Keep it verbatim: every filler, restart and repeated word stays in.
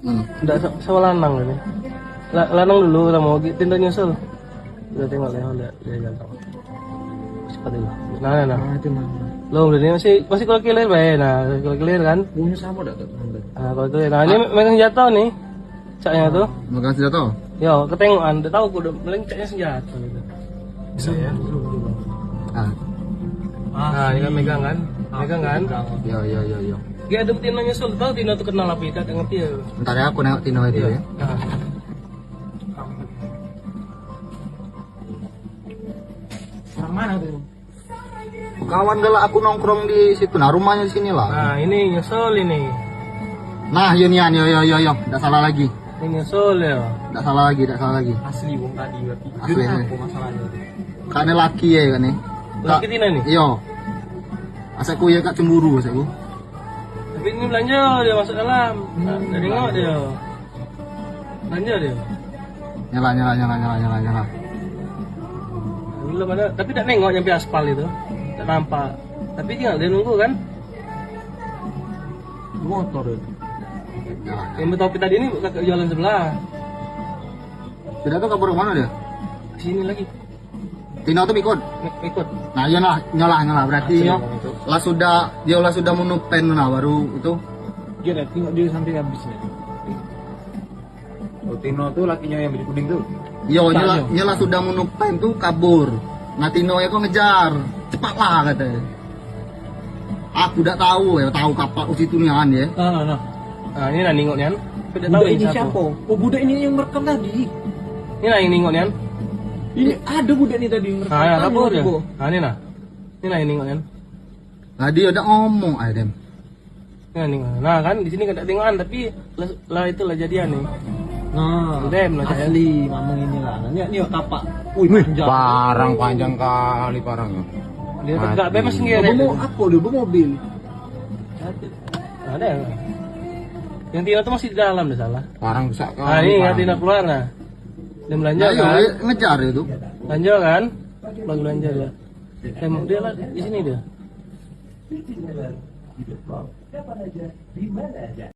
Hmm. Ndak sa-, sama lanang ini. La-, lanang dulu sama Ogi, Tino nyusul. Udah tengok dia, dia, dia ganteng. Cepat dulu. Nah, nah, nah. Ah, itu mana? Lo udah ni masih, masih kalau kilir bae. Nah, kalau kilir kan. Punya sama dak tuh? Ah, kalau kilir. Nah, ini megang senjata ni. Caknya tu. Megang senjata? Yo, ketengokan, dak tahu aku udah melencaknya senjata gitu. Bisa ya? Ah. Ah, ini kan megang kan? Megang kan? Yo, yo, yo, yo. Dia ada Tino nyusul, tahu Tino tu kenal apa, dak ngerti ya. Ntar ya, aku nengok Tino itu ya. Ah. Orang mana tu? Kawan galak aku nongkrong di situ, nah, rumahnya di sini lah. Nah, ini nyusul ini. Nah, yo nian, yo, yo, yo, yo, dak salah lagi. Ini nyusul ya. Dak salah lagi, dak salah lagi. Asli wong tadi berarti. Asli. Aku masalahnya. Kak ni laki ya, kak ni. Laki Tino ni? Yo. Asaku ya, kak cemburu, asaku. Tapi ini belanja dia masuk dalam. Dak nengok dia. Belanja dia. Nyala, nyala, nyala, nyala, nyala, nyala. Belum ada, tapi dak nengok nyampe aspal itu. Dak nampak. Tapi tinggal dia nunggu kan. Motor itu. Nyala, nyala. Yang betul tadi ini ke jalan sebelah. Tidak tahu kabur ke mana dia? Sini lagi. Tino tu ikut. Ikut. Nah, iya nah, nyolah, nyolah. Berarti yo lah sudah, dia lah sudah menupen nah baru itu. Dia dah tengok dia sampai habis ni. Oh, Tino tu lakinya yang baju kuning tu. Yo, nyolah, nyolah sudah menupen tu kabur. Nah, Tino ya kok ngejar. Cepatlah kata. Aku dak tahu ya, tahu kapak usi tu nian ya. Nah, nah, nah. Nah, ini lah nengok nian. Aku dak tahu ini siapa. Oh, budak ini yang merekam tadi. Ini lah yang nengok nian. Ini ada budak ni tadi yang merekam. Nah, ya, apa dia? Nah, ini lah. Ini lah yang nengok nian. Nah, dia dak ngomong, ah, Dem. Nah, nengok. Nah, kan di sini kan dak tengokan, tapi lah, lah itulah jadian ni. Nah, Dem lah, asli mamang inilah. Ni, ni kapak. Wih, panjang. Parang panjang kali parang. Dia tegak be masih ngerek. Bengok apa dia? Bermobil. Ada. Yang Tino tu masih di dalam dah salah. Parang besar kali. Ah, ini yang Tino keluar lah. Dia belanja kan? Ngejar itu. Belanja kan? Belanja dia. Tembak dia lah di sini dia.